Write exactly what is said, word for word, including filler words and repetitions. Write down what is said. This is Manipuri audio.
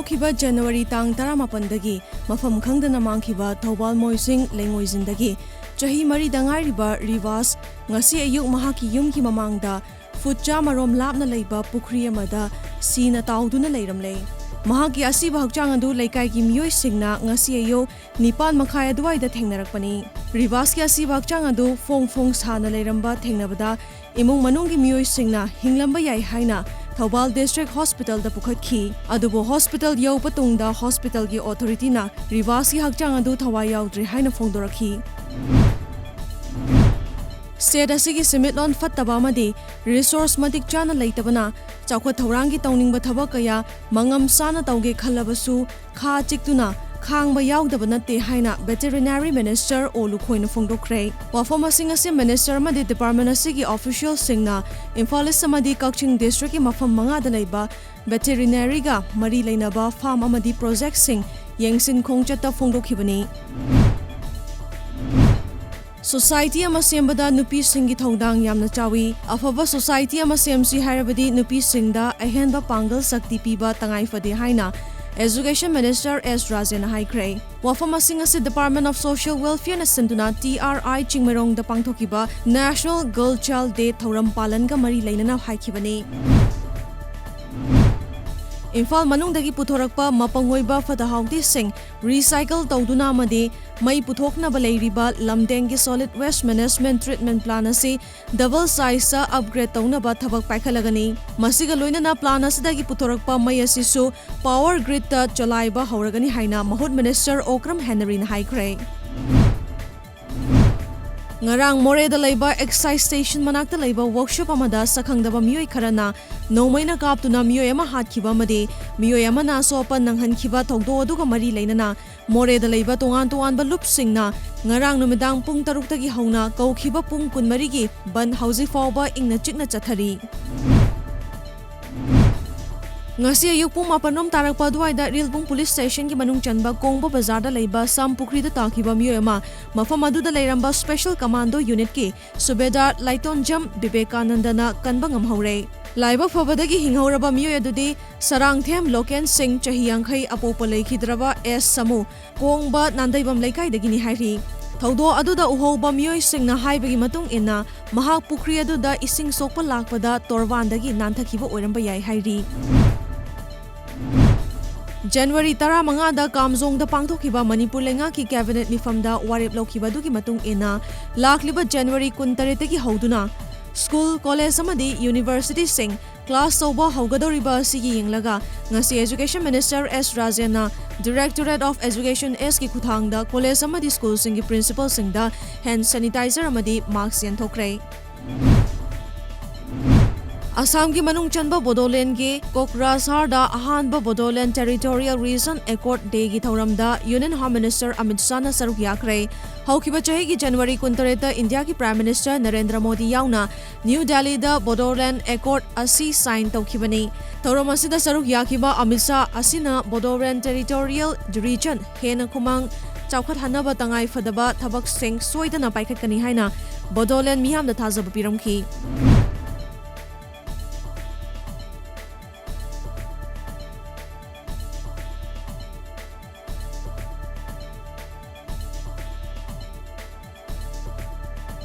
ꯍꯧꯈꯤꯕ ꯖꯅꯋꯥꯔꯤ ꯇꯥꯡ ꯇꯔꯥꯃꯥꯄꯟꯗꯒꯤ ꯃꯐꯝ ꯈꯪꯗꯅ ꯃꯥꯡꯈꯤꯕ ꯊꯧꯕꯥꯜ ꯃꯣꯏꯖꯤꯡ ꯂꯩꯉꯣꯏꯖꯤꯟꯗꯒꯤ ꯆꯍꯤ ꯃꯔꯤꯗ ꯉꯥꯏꯔꯤꯕ ꯔꯤꯕꯥꯁ ꯉꯁꯤ ꯑꯌꯨꯛ ꯃꯍꯥꯛꯀꯤ ꯌꯨꯝꯒꯤ ꯃꯃꯥꯡꯗ ꯐꯨꯠ ꯆꯥꯝꯃ ꯔꯣꯝ ꯂꯥꯞꯅ ꯂꯩꯕ ꯄꯨꯈ꯭ꯔꯤ ꯑꯃꯗ ꯁꯤꯅ ꯇꯥꯎꯗꯨꯅ ꯂꯩꯔꯝꯂꯦ꯫ ꯃꯍꯥꯛꯀꯤ ꯑꯁꯤꯕ ꯍꯛꯆꯥꯡ ꯑꯗꯨ ꯂꯩꯀꯥꯏꯒꯤ ꯃꯤꯑꯣꯏꯁꯤꯡꯅ ꯉꯁꯤ ꯑꯌꯨꯛ ꯅꯤꯄꯥꯟ ꯃꯈꯥꯏ ꯑꯗꯨꯋꯥꯏꯗ ꯊꯦꯡꯅꯔꯛꯄꯅꯤ꯫ ꯔꯤꯕꯥꯁꯀꯤ ꯑꯁꯤꯕ ꯍꯛꯆꯥꯡ ꯑꯗꯨ ꯐꯣꯡ ꯐꯣꯡ ꯁꯥꯅ ꯂꯩꯔꯝꯕ ꯊꯦꯡꯅꯕꯗ ꯏꯃꯨꯡ ꯃꯅꯨꯡꯒꯤ ꯃꯤꯑꯣꯏꯁꯤꯡꯅ ꯍꯤꯡꯂꯝꯕ ꯌꯥꯏ ꯍꯥꯏꯅ ꯊꯧꯕꯥꯜ ꯗꯤꯁꯇ꯭ꯔꯤꯛ ꯍꯣꯁꯄꯤꯇꯥꯜꯗ ꯄꯨꯈꯠꯈꯤ꯫ ꯑꯗꯨꯕꯨ ꯍꯣꯁꯄꯤꯇꯥꯜ ꯌꯧꯕ ꯇꯨꯡꯗ ꯍꯣꯁꯄꯤꯇꯥꯜꯒꯤ ꯑꯣꯊꯣꯔꯤꯇꯤꯅ ꯔꯤꯕꯥꯁꯀꯤ ꯍꯛꯆꯥꯡ ꯑꯗꯨ ꯊꯋꯥꯏ ꯌꯥꯎꯗ꯭ꯔꯦ ꯍꯥꯏꯅ ꯐꯣꯡꯗꯣꯔꯛꯈꯤ꯫ ꯁ꯭ꯇꯦꯠ ꯑꯁꯤꯒꯤ ꯁꯦꯟꯃꯤꯠꯂꯣꯟ ꯐꯠꯇꯕ ꯑꯃꯗꯤ ꯔꯤꯁꯣꯔꯁ ꯃꯇꯤꯛ ꯆꯥꯅ ꯂꯩꯇꯕꯅ ꯆꯥꯎꯈꯠ ꯊꯧꯔꯥꯡꯒꯤ ꯇꯧꯅꯤꯡꯕ ꯊꯕꯛ ꯀꯌꯥ ꯃꯉꯝ ꯆꯥꯅ ꯇꯧꯒꯦ ꯈꯜꯂꯕꯁꯨ ꯈꯥ ꯆꯤꯛꯇꯨꯅ ꯈꯥꯡꯕ ꯌꯥꯎꯗꯕ ꯅꯠꯇꯦ ꯍꯥꯏꯅ ꯚꯦꯇꯦꯔꯤꯅꯔꯤ ꯃꯤꯅꯤꯁꯇꯔ ꯑꯣ ꯂꯨꯈꯣꯏꯅ ꯐꯣꯡꯗꯣꯛꯈ꯭ꯔꯦ꯫ ꯋꯥꯐꯝꯁꯤꯡ ꯑꯁꯤ ꯃꯤꯅꯤꯁꯇꯔ ꯑꯃꯗꯤ ꯗꯤꯄꯥꯔꯠꯃꯦꯟ ꯑꯁꯤꯒꯤ ꯑꯣꯐꯤꯁꯤꯌꯦꯜꯁꯤꯡꯅ ꯏꯝꯐꯥꯜ ꯏꯁ ꯑꯃꯗꯤ ꯀꯛꯆꯤꯡ ꯗꯤꯁꯇ꯭ꯔꯤꯛꯀꯤ ꯃꯐꯝ ꯃꯉꯥꯗ ꯂꯩꯕ ꯚꯦꯇꯦꯔꯤꯅꯔꯤꯒ ꯃꯔꯤ ꯂꯩꯅꯕ ꯐꯥꯔꯝ ꯑꯃꯗꯤ ꯄ꯭ꯔꯣꯖꯦꯛꯁꯤꯡ ꯌꯦꯡꯁꯤꯟ ꯈꯣꯡꯆꯠꯇ ꯐꯣꯡꯗꯣꯛꯈꯤꯕꯅꯤ꯫ ꯁꯣꯁꯥꯏꯇꯤ ꯑꯃ ꯁꯦꯝꯕꯗ ꯅꯨꯄꯤꯁꯤꯡꯒꯤ ꯊꯧꯗꯥꯡ ꯌꯥꯝꯅ ꯆꯥꯎꯏ꯫ ꯑꯐꯕ ꯁꯣꯁꯥꯏꯇꯤ ꯑꯃ ꯁꯦꯝꯁꯤ ꯍꯥꯏꯔꯕꯗꯤ ꯅꯨꯄꯤꯁꯤꯡꯗ ꯑꯍꯦꯟꯕ ꯄꯥꯡꯒꯜ ꯁꯛꯇꯤ ꯄꯤꯕ ꯇꯉꯥꯏ ꯐꯗꯦ ꯍꯥꯏꯅ ꯑꯦꯖꯨꯀꯦꯁꯟ ꯃꯤꯅꯤꯁꯇꯔ ꯑꯦꯁ ꯔꯥꯖꯦꯅ ꯍꯥꯏꯈ꯭ꯔꯦ꯫ ꯋꯥꯐꯝ ꯑꯁꯤꯡ ꯑꯁꯤ ꯗꯤꯄꯥꯔꯠꯃꯦꯟ ꯑꯣꯐ ꯁꯣꯁꯤꯌꯦꯜ ꯋꯦꯜꯐꯤꯌꯔꯅ ꯁꯤꯟꯗꯨꯅ ꯇꯤ ꯑꯥꯔ ꯑꯥꯏ ꯆꯤꯡꯃꯩꯔꯣꯡꯗ ꯄꯥꯡꯊꯣꯛꯈꯤꯕ ꯅꯦꯁꯅꯦꯜ ꯒꯔꯜ ꯆꯥꯏꯜ ꯗꯦ ꯊꯧꯔꯝ ꯄꯥꯂꯟꯒ ꯃꯔꯤ ꯂꯩꯅꯅ ꯍꯥꯏꯈꯤꯕꯅꯤ꯫ ꯏꯝꯐꯥꯜ ꯃꯅꯨꯡꯗꯒꯤ ꯄꯨꯊꯣꯔꯛꯄ ꯃꯄꯪ ꯑꯣꯏꯕ ꯐꯠꯇ ꯍꯥꯎꯗꯤꯁꯤꯡ ꯔꯤꯁꯥꯏꯀꯜ ꯇꯧꯗꯨꯅ ꯑꯃꯗꯤ ꯃꯩ ꯄꯨꯊꯣꯛꯅꯕ ꯂꯩꯔꯤꯕ ꯂꯝꯗꯦꯡꯒꯤ solid waste management treatment plan ꯑꯁꯤ ꯗꯕꯜ ꯁꯥꯏꯖꯇ ꯑꯞꯒ꯭ꯔꯦꯗ ꯇꯧꯅꯕ ꯊꯕꯛ ꯄꯥꯏꯈꯠꯂꯒꯅꯤ꯫ ꯃꯁꯤꯒ ꯂꯣꯏꯅꯅ ꯄ꯭ꯂꯥꯟ ꯑꯁꯤꯗꯒꯤ ꯄꯨꯊꯣꯔꯛꯄ ꯃꯩ ꯑꯁꯤꯁꯨ ꯄꯥꯋꯔ ꯒ꯭ꯔꯤꯗꯇ ꯆꯂꯥꯏꯕ ꯍꯧꯔꯒꯅꯤ ꯍꯥꯏꯅ ꯃꯍꯨꯠ ꯃꯤꯅꯤꯁꯇꯔ ꯑꯣꯀ꯭ꯔꯝ ꯍꯦꯅꯔꯤꯅ ꯍꯥꯏꯈ꯭ꯔꯦ꯫ ꯉꯔꯥꯡ ꯃꯣꯔꯦꯗ ꯂꯩꯕ ꯑꯦꯛꯁꯥꯏꯖ ꯁ꯭ꯇꯦꯁꯟ ꯃꯅꯥꯛꯇ ꯂꯩꯕ ꯋꯔꯛꯁꯣꯞ ꯑꯃꯗ ꯁꯛꯈꯪꯗꯕ ꯃꯤꯑꯣꯏ ꯈꯔꯅ ꯅꯣꯡꯃꯩꯅ ꯀꯥꯞꯇꯨꯅ ꯃꯤꯑꯣꯏ ꯑꯃ ꯍꯥꯠꯈꯤꯕ ꯑꯃꯗꯤ ꯃꯤꯑꯣꯏ ꯑꯃꯅ ꯑꯁꯣꯛ ꯑꯄꯟ ꯅꯪꯍꯟꯈꯤꯕ ꯊꯧꯗꯣꯛ ꯑꯗꯨꯒ ꯃꯔꯤ ꯂꯩꯅꯅ ꯃꯣꯔꯦꯗ ꯂꯩꯕ ꯇꯣꯉꯥꯟ ꯇꯣꯉꯥꯟꯕ ꯂꯨꯞꯁꯤꯡꯅ ꯉꯔꯥꯡ ꯅꯨꯃꯤꯗꯥꯡ ꯄꯨꯡ ꯇꯔꯨꯛꯇꯒꯤ ꯍꯧꯅ ꯀꯧꯈꯤꯕ ꯄꯨꯡ ꯀꯨꯟꯃꯔꯤꯒꯤ ꯕꯟꯗ ꯍꯧꯖꯤꯛ ꯐꯥꯎꯕ ꯏꯪꯅ ꯆꯤꯛꯅ ꯆꯠꯊꯔꯤ꯫ ꯉꯁꯤ ꯑꯌꯨꯛ ꯄꯨꯡ ꯃꯥꯄꯟ ꯔꯣꯝ ꯇꯥꯔꯛꯄ ꯑꯗꯨꯋꯥꯏꯗ ꯔꯤꯜꯕꯨꯡ ꯄꯨꯂꯤꯁ ꯁ꯭ꯇꯦꯁꯟꯒꯤ ꯃꯅꯨꯡ ꯆꯟꯕ ꯀꯣꯡꯕ ꯕꯖꯥꯔꯗ ꯂꯩꯕ ꯁꯝ ꯄꯨꯈ꯭ꯔꯤꯗ ꯇꯥꯈꯤꯕ ꯃꯤꯑꯣꯏ ꯑꯃ ꯃꯐꯝ ꯑꯗꯨꯗ ꯂꯩꯔꯝꯕ ꯁ꯭ꯄꯦꯁꯦꯜ ꯀꯃꯥꯟꯗꯣ ꯌꯨꯅꯤꯠꯀꯤ ꯁꯨꯕꯦꯗꯥꯔ ꯂꯥꯏꯇꯣꯟꯖꯝ ꯕꯤꯕꯦꯀꯥꯅꯟꯗꯅ ꯀꯟꯕ ꯉꯝꯍꯧꯔꯦ꯫ ꯂꯥꯏꯕꯛ ꯐꯕꯗꯒꯤ ꯍꯤꯡꯍꯧꯔꯕ ꯃꯤꯑꯣꯏ ꯑꯗꯨꯗꯤ ꯁꯔꯥꯡꯊꯦꯝ ꯂꯣꯀꯦꯟ ꯁꯤꯡ, ꯆꯍꯤ ꯌꯥꯡꯈꯩ, ꯑꯄꯣꯛꯄ ꯂꯩꯈꯤꯗ꯭ꯔꯕ ꯑꯦꯁ ꯁꯃꯨ, ꯀꯣꯡꯕ ꯅꯥꯟꯗꯩꯕꯝ ꯂꯩꯀꯥꯏꯗꯒꯤꯅꯤ ꯍꯥꯏꯔꯤ꯫ ꯊꯧꯗꯣꯛ ꯑꯗꯨꯗ ꯎꯍꯧꯕ ꯃꯤꯑꯣꯏꯁꯤꯡꯅ ꯍꯥꯏꯕꯒꯤ ꯃꯇꯨꯡ ꯏꯟꯅ, ꯃꯍꯥꯛ ꯄꯨꯈ꯭ꯔꯤ ꯑꯗꯨꯗ ꯏꯁꯤꯡ ꯁꯣꯛꯄ ꯂꯥꯛꯄꯗ ꯇꯣꯔꯕꯥꯟꯗꯒꯤ ꯅꯥꯟꯊꯈꯤꯕ ꯑꯣꯏꯔꯝꯕ ꯌꯥꯏ ꯍꯥꯏꯔꯤ꯫ ꯖꯅꯋꯥꯔꯤ ꯇꯔꯥꯃꯉꯥꯗ ꯀꯥꯝꯖꯣꯡꯗ ꯄꯥꯡꯊꯣꯛꯈꯤꯕ ꯃꯅꯤꯄꯨꯔ ꯂꯩꯉꯥꯛꯀꯤ ꯀꯦꯕꯤꯅꯦꯠ ꯃꯤꯐꯝꯗ ꯋꯥꯔꯦꯞ ꯂꯧꯈꯤꯕ ꯑꯗꯨꯒꯤ ꯃꯇꯨꯡ ꯏꯟꯅ, ꯂꯥꯛꯂꯤꯕ ꯖꯅꯋꯥꯔꯤ ꯀꯨꯟꯇꯔꯦꯠꯇꯒꯤ ꯍꯧꯗꯨꯅ ꯁ꯭ꯀꯨꯜ, ꯀꯣꯂꯦꯖ ꯑꯃꯗꯤ ꯌꯨꯅꯤꯚꯔꯁꯤꯇꯤꯁꯤꯡ ꯀ꯭ꯂꯥꯁ ꯇꯧꯕ ꯍꯧꯒꯗꯧꯔꯤꯕ ꯑꯁꯤꯒꯤ ꯌꯦꯡꯂꯒ, ꯉꯁꯤ Education Minister S ꯔꯥꯖꯦꯟꯅ Directorate of Education Sꯀꯤ ꯈꯨꯠꯊꯥꯡꯗ ꯀꯣꯂꯦꯖ ꯑꯃꯗꯤ ꯁ꯭ꯀꯨꯜꯁꯤꯡꯒꯤ ꯄ꯭ꯔꯤꯟꯁꯤꯄꯜꯁꯤꯡꯗ ꯍꯦꯟ ꯁꯦꯅꯤꯇꯥꯏꯖꯔ ꯑꯃꯗꯤ ꯃꯥꯁꯛ ꯌꯦꯟꯊꯣꯛꯈ꯭ꯔꯦ꯫ ꯑꯁꯥꯝꯒꯤ ꯃꯅꯨꯡ ꯆꯟꯕ ꯕꯣꯗꯣꯂꯦꯟꯒꯤ ꯀꯣꯀ꯭ꯔꯥꯖꯍꯥꯔꯗ ꯑꯍꯥꯟꯕ ꯕꯣꯗꯣꯂꯦꯟ Territorial Region Accord Dayꯒꯤ ꯊꯧꯔꯝꯗ Union Home Minister ꯑꯃꯤꯠ ꯁꯥꯍꯅ ꯁꯔꯨꯛ ꯌꯥꯈ꯭ꯔꯦ꯫ ꯍꯧꯈꯤꯕ ꯆꯍꯤꯒꯤ ꯖꯅꯋꯥꯔꯤ ꯀꯨꯟꯇꯔꯦꯠꯇ ꯏꯟꯗꯤꯌꯥꯒꯤ Prime Minister ꯅꯔꯦꯟꯗ꯭ꯔ ꯃꯣꯗꯤ ꯌꯥꯎꯅ ꯅ꯭ꯌꯨ ꯗꯦꯜꯂꯤꯗ ꯕꯣꯗꯣꯂꯦꯟ ꯑꯦꯀꯣꯔꯗ ꯑꯁꯤ ꯁꯥꯏꯟ ꯇꯧꯈꯤꯕꯅꯤ꯫ ꯊꯧꯔꯝ ꯑꯁꯤꯗ ꯁꯔꯨꯛ ꯌꯥꯈꯤꯕ ꯑꯃꯤꯠ ꯁꯥꯍ ꯑꯁꯤꯅ ꯕꯣꯗꯣꯂꯦꯟ Territorial Region ꯍꯦꯟꯅ ꯈꯨꯃꯥꯡ ꯆꯥꯎꯈꯠꯍꯟꯅꯕ ꯇꯉꯥꯏ ꯐꯗꯕ ꯊꯕꯛꯁꯤꯡ ꯁꯣꯏꯗꯅ ꯄꯥꯏꯈꯠꯀꯅꯤ ꯍꯥꯏꯅ ꯕꯣꯗꯣꯂꯦꯟ ꯃꯤꯌꯥꯝꯗ ꯊꯥꯖꯕ ꯄꯤꯔꯝꯈꯤ꯫